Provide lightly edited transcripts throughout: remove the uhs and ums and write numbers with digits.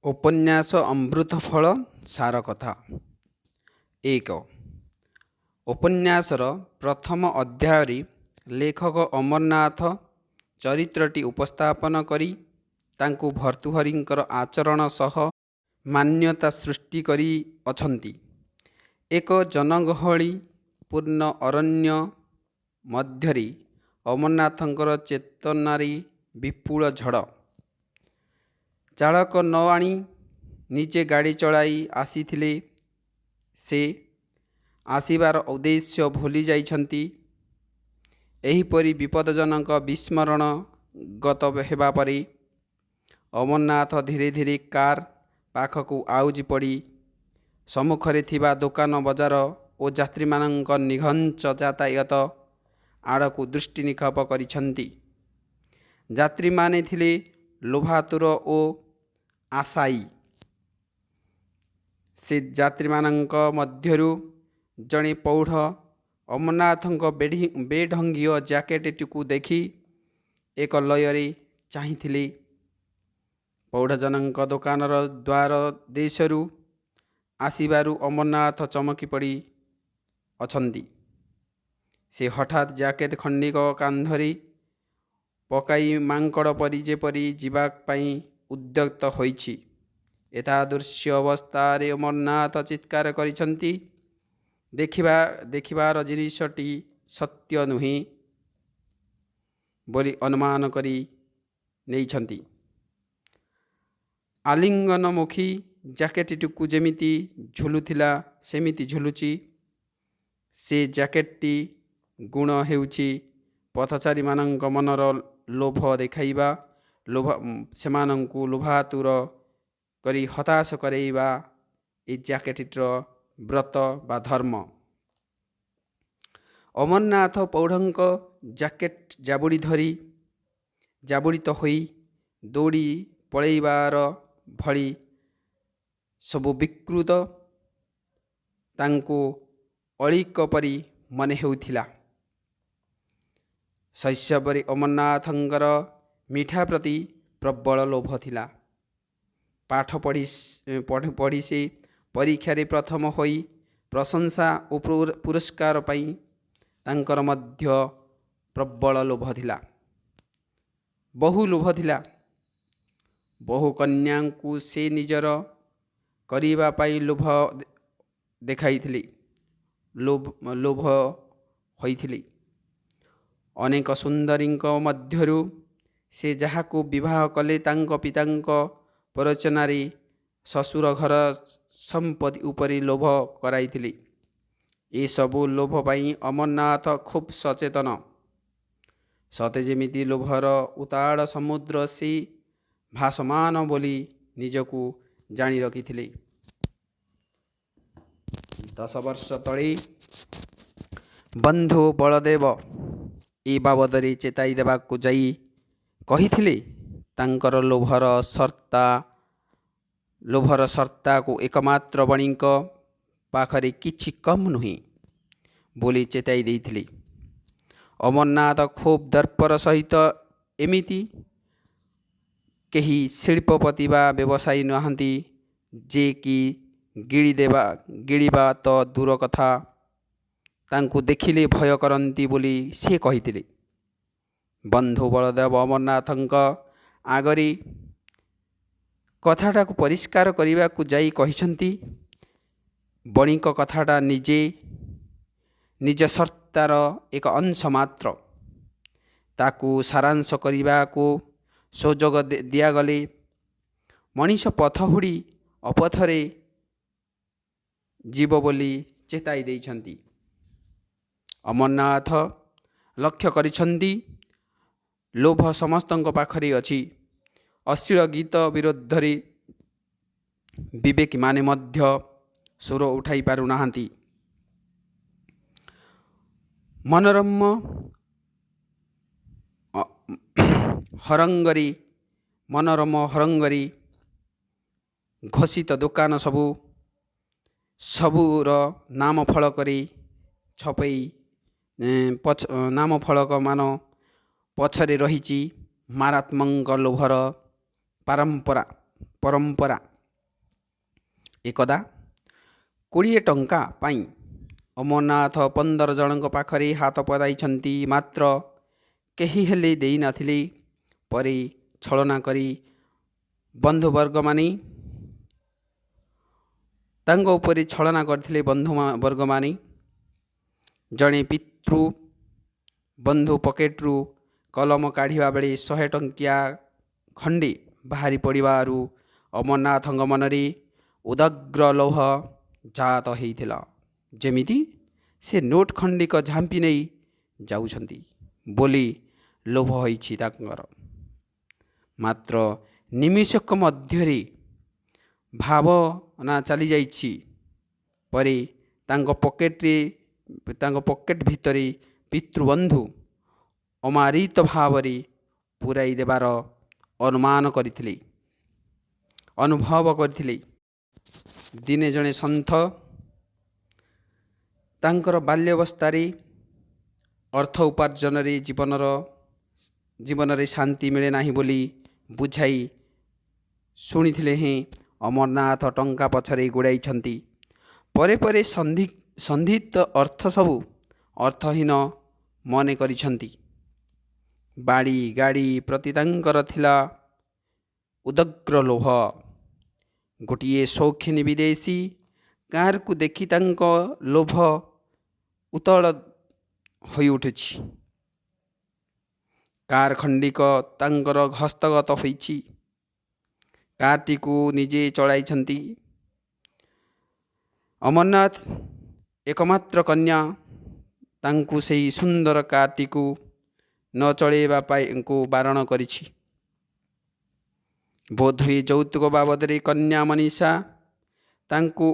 ଉପନ୍ୟାସ ଅମୃତଫଳ ସାରକଥା। 1. ଉପନ୍ୟାସର ପ୍ରଥମ ଅଧ୍ୟାୟରେ ଲେଖକ ଅମରନାଥ ଚରିତ୍ରଟି ଉପସ୍ଥାପନ କରି ତାଙ୍କୁ ଭର୍ତ୍ତୃହରିଙ୍କର ଆଚରଣ ସହ ମାନ୍ୟତା ସୃଷ୍ଟି କରିଅଛନ୍ତି। ଏକ ଜନଗହଳିପୂର୍ଣ୍ଣ ଅରଣ୍ୟ ମଧ୍ୟରେ ଅମରନାଥଙ୍କର ଚେତନାରେ ବିପୁଳ ଝଡ଼। ଚାଳକ ନ ଆଣି ନିଜେ ଗାଡ଼ି ଚଳାଇ ଆସିଥିଲେ ସେ। ଆସିବାର ଉଦ୍ଦେଶ୍ୟ ଭୁଲି ଯାଇଛନ୍ତି। ଏହିପରି ବିପଦଜନକ ବିସ୍ମରଣ ଗତ ହେବା ପରେ ଅମରନାଥ ଧୀରେ ଧୀରେ କାର୍ ପାଖକୁ ଆଉଜି ପଡ଼ି ସମ୍ମୁଖରେ ଥିବା ଦୋକାନ ବଜାର ଓ ଯାତ୍ରୀମାନଙ୍କ ନିଘଞ୍ଚ ଯାତାୟାତ ଆଡ଼କୁ ଦୃଷ୍ଟି ନିକ୍ଷେପ କରିଛନ୍ତି। ଯାତ୍ରୀମାନେ ଥିଲେ ଲୋଭାତୁର ଓ ଆଶାୟୀ। ସେ ଯାତ୍ରୀମାନଙ୍କ ମଧ୍ୟରୁ ଜଣେ ପ୍ରୌଢ଼ ଅମରନାଥଙ୍କ ବେଢଙ୍ଗୀୟ ଜ୍ୟାକେଟଟିକୁ ଦେଖି ଏକ ଲୟରେ ଚାହିଁଥିଲେ। ପ୍ରୌଢ଼ଜଣକ ଦୋକାନର ଦ୍ୱାର ଦେଶରୁ ଆସିବାରୁ ଅମରନାଥ ଚମକି ପଡ଼ି ଅଛନ୍ତି। ସେ ହଠାତ୍ ଜ୍ୟାକେଟ ଖଣ୍ଡିକ କାନ୍ଧରେ ପକାଇ ମାଙ୍କଡ଼ ପରି ଯେପରି ଯିବା ପାଇଁ ଉଦ୍ୟତ ହୋଇଛି, ଏତାଦୃଶ ଅବସ୍ଥାରେ ଅମରନାଥ ଚିତ୍କାର କରିଛନ୍ତି, ଦେଖିବାର ଜିନିଷଟି ସତ୍ୟ ନୁହେଁ ବୋଲି ଅନୁମାନ କରି ନେଇଛନ୍ତି। ଆଲିଙ୍ଗନମୁଖୀ ଜ୍ୟାକେଟଟିକୁ ଯେମିତି ଝୁଲୁଥିଲା, ସେମିତି ଝୁଲୁଛି। ସେ ଜ୍ୟାକେଟଟି ଗୁଣ ହେଉଛି ପଥଚାରୀମାନଙ୍କ ମନର ଲୋଭ ଦେଖାଇବା, ସେମାନଙ୍କୁ ଲୋଭାତୁର କରି ହତାଶ କରାଇବା ଏ ଜ୍ୟାକେଟଟିର ବ୍ରତ ବା ଧର୍ମ। ଅମରନାଥ ପ୍ରୌଢ଼ଙ୍କ ଜ୍ୟାକେଟ ଜାବୁଡ଼ି ଧରି ଜାବୁଡ଼ିତ ହୋଇ ଦୌଡ଼ି ପଳାଇବାର ଭଳି ସବୁ ବିକୃତ ତାଙ୍କୁ ଅଳୀକ ପରି ମନେ ହେଉଥିଲା। ଶୈଶବରେ ଅମରନାଥଙ୍କର ମିଠା ପ୍ରତି ପ୍ରବଳ ଲୋଭ ଥିଲା। ପାଠ ପଢ଼ି ସେ ପରୀକ୍ଷାରେ ପ୍ରଥମ ହୋଇ ପ୍ରଶଂସା ଓ ପୁରସ୍କାର ପାଇଁ ତାଙ୍କର ମଧ୍ୟ ପ୍ରବଳ ଲୋଭ ଥିଲା, ବହୁ ଲୋଭ ଥିଲା। ବହୁ କନ୍ୟାଙ୍କୁ ସେ ନିଜର କରିବା ପାଇଁ ଲୋଭ ଦେଖାଇଥିଲେ, ଲୋଭ ହୋଇଥିଲେ। ଅନେକ ସୁନ୍ଦରୀଙ୍କ ମଧ୍ୟରୁ ସେ ଯାହାକୁ ବିବାହ କଲେ, ତାଙ୍କ ପିତାଙ୍କ ପ୍ରରୋଚନାରେ ଶ୍ୱଶୁର ଘର ସମ୍ପତ୍ତି ଉପରେ ଲୋଭ କରାଇଥିଲେ। ଏସବୁ ଲୋଭ ପାଇଁ ଅମରନାଥ ଖୁବ୍ ସଚେତନ। ସତେ ଯେମିତି ଲୋଭର ଉତ୍ତାଳ ସମୁଦ୍ର ସେ ଭାସମାନ ବୋଲି ନିଜକୁ ଜାଣି ରଖିଥିଲେ। 10 ବର୍ଷ ତଳେ ବନ୍ଧୁ ବଳଦେବ ଏ ବାବଦରେ ଚେତାଇ ଦେବାକୁ ଯାଇ କହିଥିଲେ, ତାଙ୍କର ଲୋଭର ସତ୍ତାକୁ ଏକମାତ୍ର ବଣିକ ପାଖରେ କିଛି କମ୍ ନୁହେଁ ବୋଲି ଚେତାଇ ଦେଇଥିଲେ। ଅମରନାଥ ଖୁବ୍ ଦର୍ପର ସହିତ ଏମିତି କେହି ଶିଳ୍ପପତି ବା ବ୍ୟବସାୟୀ ନାହାନ୍ତି ଯେ କି ଗିଳିବା ତ ଦୂର କଥା, ତାଙ୍କୁ ଦେଖିଲେ ଭୟ କରନ୍ତି ବୋଲି ସେ କହିଥିଲେ। ବନ୍ଧୁ ବଳଦେବ ଅମରନାଥଙ୍କ ଆଗରେ କଥାଟାକୁ ପରିଷ୍କାର କରିବାକୁ ଯାଇ କହିଛନ୍ତି, ବଣିକ କଥାଟା ନିଜେ ନିଜ ସତ୍ତାର ଏକ ଅଂଶ ମାତ୍ର। ତାକୁ ସାରାଂଶ କରିବାକୁ ସୁଯୋଗ ଦିଆଗଲେ ମଣିଷ ପଥ ହୁଡ଼ି ଅପଥରେ ଯିବ ବୋଲି ଚେତାଇ ଦେଇଛନ୍ତି। ଅମରନାଥ ଲକ୍ଷ୍ୟ କରିଛନ୍ତି, ଲୋଭ ସମସ୍ତଙ୍କ ପାଖରେ ଅଛି। ଅଶ୍ଳୀଳ ଗୀତ ବିରୋଧରେ ବିବେକୀମାନେ ମଧ୍ୟ ସ୍ୱର ଉଠାଇ ପାରୁନାହାନ୍ତି। ମନୋରମ ହରଙ୍ଗରୀ ଘୋଷିତ ଦୋକାନ ସବୁର ନାମ ଫଳକରେ ଛପେଇ ନାମ ଫଳକମାନ ପଛରେ ରହିଛି ମାରାତ୍ମକ ଲୋଭର ପରମ୍ପରା। ଏକଦା 20 ଟଙ୍କା ପାଇଁ ଅମରନାଥ 15 ଜଣଙ୍କ ପାଖରେ ହାତ ପତାଇଛନ୍ତି, ମାତ୍ର କେହି ହେଲେ ଦେଇନଥିଲେ। ପରେ ଛଳନା କରି ବନ୍ଧୁବର୍ଗମାନେ ତାଙ୍କ ଉପରେ ଛଳନା କରିଥିଲେ। ବନ୍ଧୁବର୍ଗମାନେ ଜଣେ ପିତୃ ବନ୍ଧୁ ପକେଟରୁ କଲମ କାଢ଼ିବା ବେଳେ 100 ଟଙ୍କିଆ ଖଣ୍ଡେ ବାହାରି ପଡ଼ିବାରୁ ଅମରନାଥଙ୍କ ମନରେ ଉଦଗ୍ର ଲୋଭ ଜାତ ହେଇଥିଲା, ଯେମିତି ସେ ନୋଟ୍ ଖଣ୍ଡିକ ଝାମ୍ପି ନେଇ ଯାଉଛନ୍ତି ବୋଲି ଲୋଭ ହୋଇଛି ତାଙ୍କର। ମାତ୍ର ନିମିଷକ ମଧ୍ୟରେ ଭାବନା ଚାଲିଯାଇଛି। ପରେ ତାଙ୍କ ପକେଟ ଭିତରେ ପିତୃବନ୍ଧୁ ଅମାରିତ ଭାବରେ ପୂରାଇ ଦେବାର ଅନୁମାନ କରିଥିଲେ, ଅନୁଭବ କରିଥିଲେ। ଦିନେ ଜଣେ ସନ୍ଥ ତାଙ୍କର ବାଲ୍ୟାବସ୍ଥାରେ ଅର୍ଥ ଉପାର୍ଜନରେ ଜୀବନରେ ଶାନ୍ତି ମିଳେ ନାହିଁ ବୋଲି ବୁଝାଇ ଶୁଣିଥିଲେ ହେଁ ଅମରନାଥ ଟଙ୍କା ପଛରେ ଗୋଡ଼ାଇଛନ୍ତି। ପରେ ପରେ ସନ୍ଧିତ ଅର୍ଥ ସବୁ ଅର୍ଥହୀନ ମନେ କରିଛନ୍ତି। ବାଡ଼ି ଗାଡ଼ି ପ୍ରତି ତାଙ୍କର ଥିଲା ଉଦଗ୍ର ଲୋଭ। ଗୋଟିଏ ସୌଖିନୀ ବିଦେଶୀ କାରକୁ ଦେଖି ତାଙ୍କ ଲୋଭ ଉତ୍ତଳ ହୋଇଉଠୁଛି। କାର ଖଣ୍ଡିକ ତାଙ୍କର ହସ୍ତଗତ ହୋଇଛି। କାରଟିକୁ ନିଜେ ଚଳାଇଛନ୍ତି। ଅମରନାଥ ଏକମାତ୍ର କନ୍ୟା ତାଙ୍କୁ ସେହି ସୁନ୍ଦର କାରଟିକୁ ନ ଚଳାଇବା ପାଇଁକୁ ବାରଣ କରିଛି। ବୋଧହୁଏ ଯୌତୁକ ବାବଦରେ କନ୍ୟା ମନୀଷା ତାଙ୍କୁ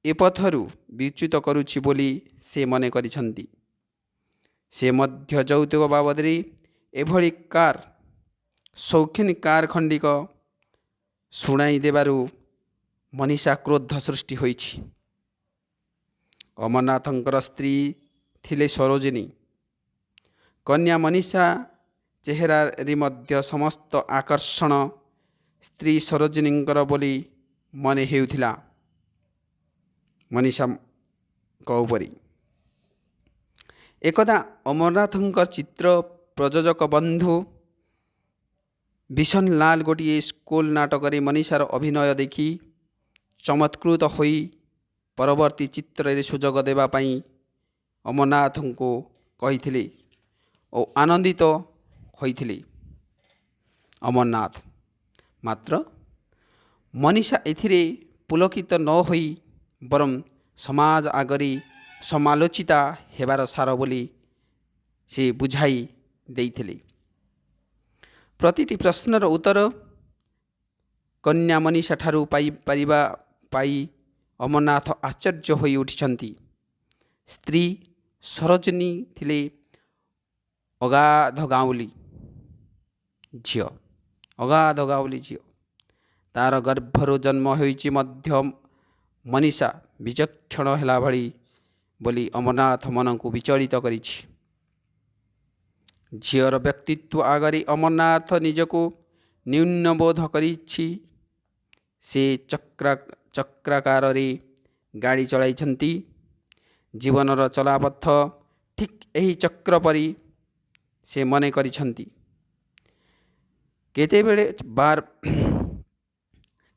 ଏପଥରୁ ବିଚ୍ୟୁତ କରୁଛି ବୋଲି ସେ ମନେ କରିଛନ୍ତି। ସେ ମଧ୍ୟ ଯୌତୁକ ବାବଦରେ ଏଭଳି କାର ସୌଖିନ କାର ଖଣ୍ଡିକ ଶୁଣାଇ ଦେବାରୁ ମନୀଷା କ୍ରୋଧ ସୃଷ୍ଟି ହୋଇଛି। ଅମରନାଥଙ୍କର ସ୍ତ୍ରୀ ଥିଲେ ସରୋଜିନୀ। କନ୍ୟା ମନୀଷା ଚେହେରାରେ ମଧ୍ୟ ସମସ୍ତ ଆକର୍ଷଣ ସ୍ତ୍ରୀ ସରୋଜିନୀଙ୍କର ବୋଲି ମନେ ହେଉଥିଲା ମନୀଷାଙ୍କ ଉପରେ। ଏକଦା ଅମରନାଥଙ୍କ ଚିତ୍ର ପ୍ରଯୋଜକ ବନ୍ଧୁ ବିଶନଲାଲ ଗୋଟିଏ ସ୍କୁଲ ନାଟକରେ ମନୀଷାର ଅଭିନୟ ଦେଖି ଚମତ୍କୃତ ହୋଇ ପରବର୍ତ୍ତୀ ଚିତ୍ରରେ ସୁଯୋଗ ଦେବା ପାଇଁ ଅମରନାଥଙ୍କୁ କହିଥିଲେ ଓ ଆନନ୍ଦିତ ହୋଇଥିଲେ ଅମରନାଥ। ମାତ୍ର ମନୀଷା ଏଥିରେ ପୁଲକିତ ନ ହୋଇ ବରଂ ସମାଜ ଆଗରେ ସମାଲୋଚିତା ହେବାର ସାର ବୋଲି ସେ ବୁଝାଇ ଦେଇଥିଲେ। ପ୍ରତିଟି ପ୍ରଶ୍ନର ଉତ୍ତର କନ୍ୟା ମନୀଷା ଠାରୁ ପାଇପାରିବା ପାଇ ଅମରନାଥ ଆଶ୍ଚର୍ଯ୍ୟ ହୋଇ ଉଠିଛନ୍ତି। ସ୍ତ୍ରୀ ସରୋଜିନୀ ଥିଲେ ଅଗାଧ ଗାଉଁଲି ଝିଅ, ଅଗାଧ ଗାଉଁଲି ଝିଅ। ତାର ଗର୍ଭରୁ ଜନ୍ମ ହୋଇଛି ମଧ୍ୟ ମନୀଷା ବିଚକ୍ଷଣ ହେଲା ଭଳି ବୋଲି ଅମରନାଥ ମନକୁ ବିଚଳିତ କରିଛି। ଝିଅର ବ୍ୟକ୍ତିତ୍ୱ ଆଗରେ ଅମରନାଥ ନିଜକୁ ନ୍ୟୁନବୋଧ କରିଛି। ସେ ଚକ୍ରାକାରରେ ଗାଡ଼ି ଚଳାଇଛନ୍ତି। ଜୀବନର ଚଲାପଥ ଠିକ୍ ଏହି ଚକ୍ର ପରି ସେ ମନେ କରିଛନ୍ତି।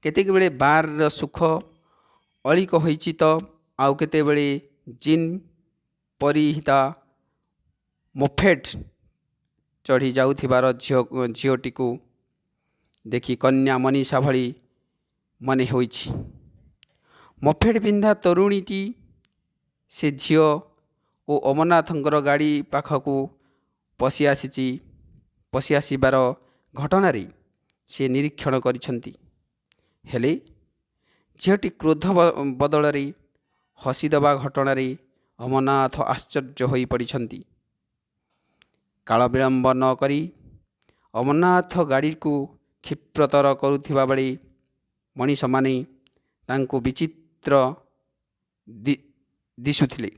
କେତେବେଳେ ବାର୍ର ସୁଖ ଅଳିକ ହୋଇଛି ତ ଆଉ କେତେବେଳେ ଜିନ୍ ପରିହିତା ମୋଫେଟ୍ ଚଢ଼ି ଯାଉଥିବାର ଝିଅଟିକୁ ଦେଖି କନ୍ୟା ମନୀଷା ଭଳି ମନେ ହୋଇଛି। ମୋଫେଟ୍ ପିନ୍ଧା ତରୁଣୀଟି ସେ ଝିଅ ଓ ଅମରନାଥଙ୍କର ଗାଡ଼ି ପାଖକୁ ପଶି ଆସିବାର ଘଟଣାରେ ସେ ନିରୀକ୍ଷଣ କରିଛନ୍ତି। ହେଲେ ଝିଅଟି କ୍ରୋଧ ବଦଳରେ ହସିଦେବା ଘଟଣାରେ ଅମରନାଥ ଆଶ୍ଚର୍ଯ୍ୟ ହୋଇପଡ଼ିଛନ୍ତି। କାଳ ବିଳମ୍ବ ନ କରି ଅମରନାଥ ଗାଡ଼ିକୁ କ୍ଷିପ୍ରତର କରୁଥିବା ବେଳେ ମଣିଷମାନେ ତାଙ୍କୁ ବିଚିତ୍ର ଦିଶୁଥିଲେ।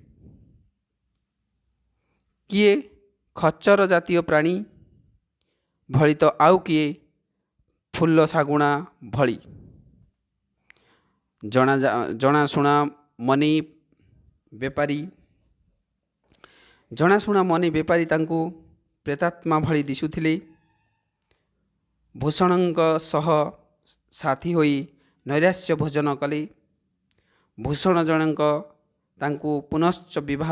କିଏ ଖଚର ଜାତୀୟ ପ୍ରାଣୀ ଭଳି ତ ଆଉ କିଏ ଫୁଲ ଶାଗୁଣା ଭଳି। ଜଣାଶୁଣା ମନି ବେପାରୀ ଜଣାଶୁଣା ମନି ବେପାରୀ ତାଙ୍କୁ ପ୍ରେତାତ୍ମା ଭଳି ଦିଶୁଥିଲେ। ଭୂଷଣଙ୍କ ସହ ସାଥୀ ହୋଇ ନୈରାଶ୍ୟ ଭୋଜନ କଲେ। ଭୂଷଣ ଜଣଙ୍କ ତାଙ୍କୁ ପୁନଶ୍ଚ ବିବାହ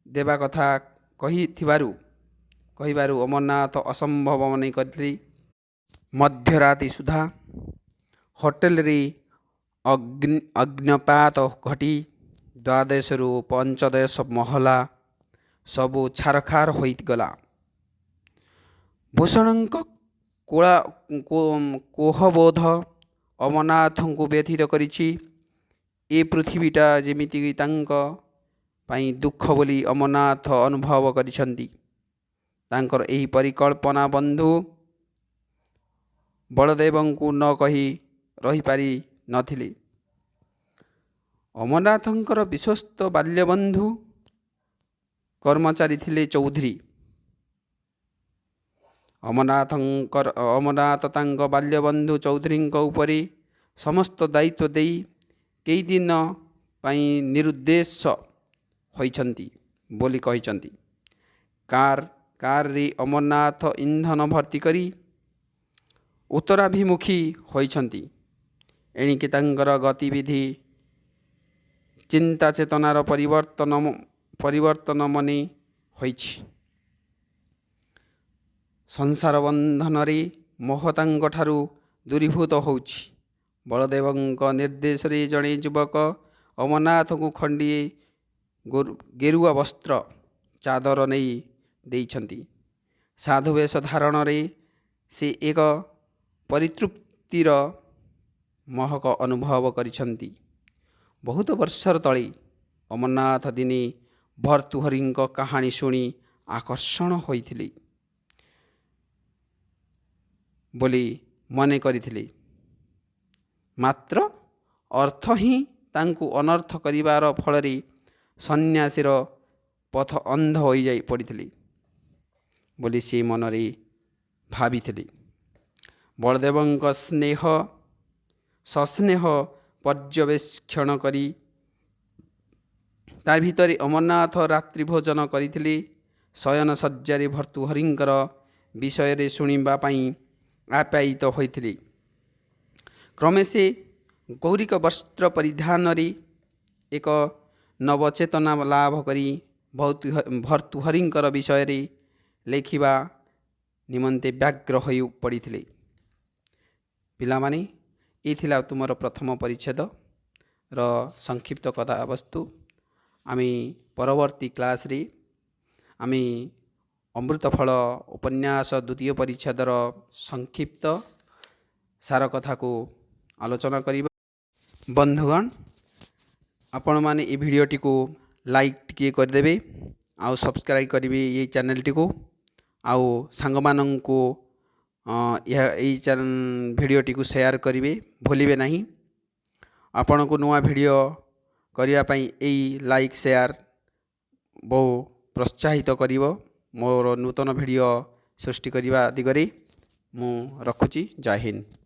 ଦେବା କଥା କହିବାରୁ ଅମରନାଥ ଅସମ୍ଭବ ମନେ କରିଥିଲେ। ମଧ୍ୟରାତି ସୁଦ୍ଧା ହୋଟେଲରେ ଅଗ୍ନ୍ୟପାତ ଘଟି ଦ୍ୱାଦଶରୁ ପଞ୍ଚଦଶ ମହଲା ସବୁ ଛାରଖାର ହୋଇଗଲା। ଭୂଷଣଙ୍କ କୋହବୋଧ ଅମରନାଥଙ୍କୁ ବ୍ୟଥିତ କରିଛି। ଏ ପୃଥିବୀଟା ଯେମିତି ତାଙ୍କ ପାଇଁ ଦୁଃଖ ବୋଲି ଅମରନାଥ ଅନୁଭବ କରିଛନ୍ତି। ତାଙ୍କର ଏହି ପରିକଳ୍ପନା ବନ୍ଧୁ ବଳଦେବଙ୍କୁ ନ କହି ରହିପାରି ନଥିଲେ। ଅମରନାଥଙ୍କର ବିଶ୍ୱସ୍ତ ବାଲ୍ୟବନ୍ଧୁ କର୍ମଚାରୀ ଥିଲେ ଚୌଧୁରୀ। ଅମରନାଥ ତାଙ୍କ ବାଲ୍ୟବନ୍ଧୁ ଚୌଧୁରୀଙ୍କ ଉପରେ ସମସ୍ତ ଦାୟିତ୍ୱ ଦେଇ କେଇଦିନ ପାଇଁ ନିରୁଦ୍ଦେଶ ହୋଇଛନ୍ତି ବୋଲି କହିଛନ୍ତି। କାରରେ ଅମରନାଥ ଇନ୍ଧନ ଭର୍ତ୍ତି କରି ଉତ୍ତରାଭିମୁଖୀ ହୋଇଛନ୍ତି। ଏଣିକି ତାଙ୍କର ଗତିବିଧି ଚିନ୍ତା ଚେତନାର ପରିବର୍ତ୍ତନ ମନେ ହୋଇଛି। ସଂସାର ବନ୍ଧନରେ ମୋହ ତାଙ୍କଠାରୁ ଦୂରୀଭୂତ ହେଉଛି। ବଳଦେବଙ୍କ ନିର୍ଦ୍ଦେଶରେ ଜଣେ ଯୁବକ ଅମରନାଥଙ୍କୁ ଖଣ୍ଡିଏ ଗେରୁଆ ବସ୍ତ୍ର ଚାଦର ନେଇ ଦେଇଛନ୍ତି। ସାଧୁବେଶ ଧାରଣରେ ସେ ଏକ ପରିତୃପ୍ତିର ମହକ ଅନୁଭବ କରିଛନ୍ତି। ବହୁତ ବର୍ଷର ତଳେ ଅମରନାଥ ଦିନେ ଭର୍ତ୍ତୃହରିଙ୍କ କାହାଣୀ ଶୁଣି ଆକର୍ଷଣ ହୋଇଥିଲେ ବୋଲି ମନେ କରିଥିଲେ। ମାତ୍ର ଅର୍ଥ ହିଁ ତାଙ୍କୁ ଅନର୍ଥ କରିବାର ଫଳରେ ସନ୍ନ୍ୟାସୀର ପଥ ଅନ୍ଧ ହୋଇଯାଇ ପଡ଼ିଥିଲେ ବୋଲି ସେ ମନରେ ଭାବିଥିଲେ। ବଳଦେବଙ୍କ ସସ୍ନେହ ପର୍ଯ୍ୟବେକ୍ଷଣ କରି ତା ଭିତରେ ଅମରନାଥ ରାତ୍ରି ଭୋଜନ କରିଥିଲେ। ଶୟନ ଶଯ୍ୟାରେ ଭର୍ତ୍ତୃହରିଙ୍କର ବିଷୟରେ ଶୁଣିବା ପାଇଁ ଆପ୍ୟାୟିତ ହୋଇଥିଲେ। କ୍ରମେ ସେ ଗୌରିକ ବସ୍ତ୍ର ପରିଧାନରେ ଏକ ନବଚେତନା ଲାଭ କରି ଭର୍ତ୍ତୃହରିଙ୍କର ବିଷୟରେ ଲେଖିବା ନିମନ୍ତେ ବ୍ୟଗ୍ର ହୋଇ ପଡ଼ିଥିଲେ। ପିଲାମାନେ, ଏ ଥିଲା ତୁମର ପ୍ରଥମ ପରିଚ୍ଛେଦର ସଂକ୍ଷିପ୍ତ କଥାବସ୍ତୁ। ଆମେ ପରବର୍ତ୍ତୀ କ୍ଲାସ୍ରେ ଆମେ ଅମୃତଫଳ ଉପନ୍ୟାସ ଦ୍ୱିତୀୟ ପରିଚ୍ଛେଦର ସଂକ୍ଷିପ୍ତ ସାର କଥାକୁ ଆଲୋଚନା କରିବା। ବନ୍ଧୁଗଣ, ଆପଣମାନେ ଏ ଭିଡ଼ିଓଟିକୁ ଲାଇକ୍ ଟିକିଏ କରିଦେବେ ଆଉ ସବସ୍କ୍ରାଇବ୍ କରିବେ ଏଇ ଚ୍ୟାନେଲ୍ଟିକୁ, ଆଉ ସାଙ୍ଗମାନଙ୍କୁ ଏହା ଏଇ ଭିଡ଼ିଓଟିକୁ ସେୟାର କରିବେ ଭୁଲିବେ ନାହିଁ। ଆପଣଙ୍କୁ ନୂଆ ଭିଡ଼ିଓ କରିବା ପାଇଁ ଏଇ ଲାଇକ୍ ସେୟାର ବହୁ ପ୍ରୋତ୍ସାହିତ କରିବ ମୋର ନୂତନ ଭିଡ଼ିଓ ସୃଷ୍ଟି କରିବା ଦିଗରେ। ମୁଁ ରଖୁଛି। ଜୟ ହିନ୍ଦ।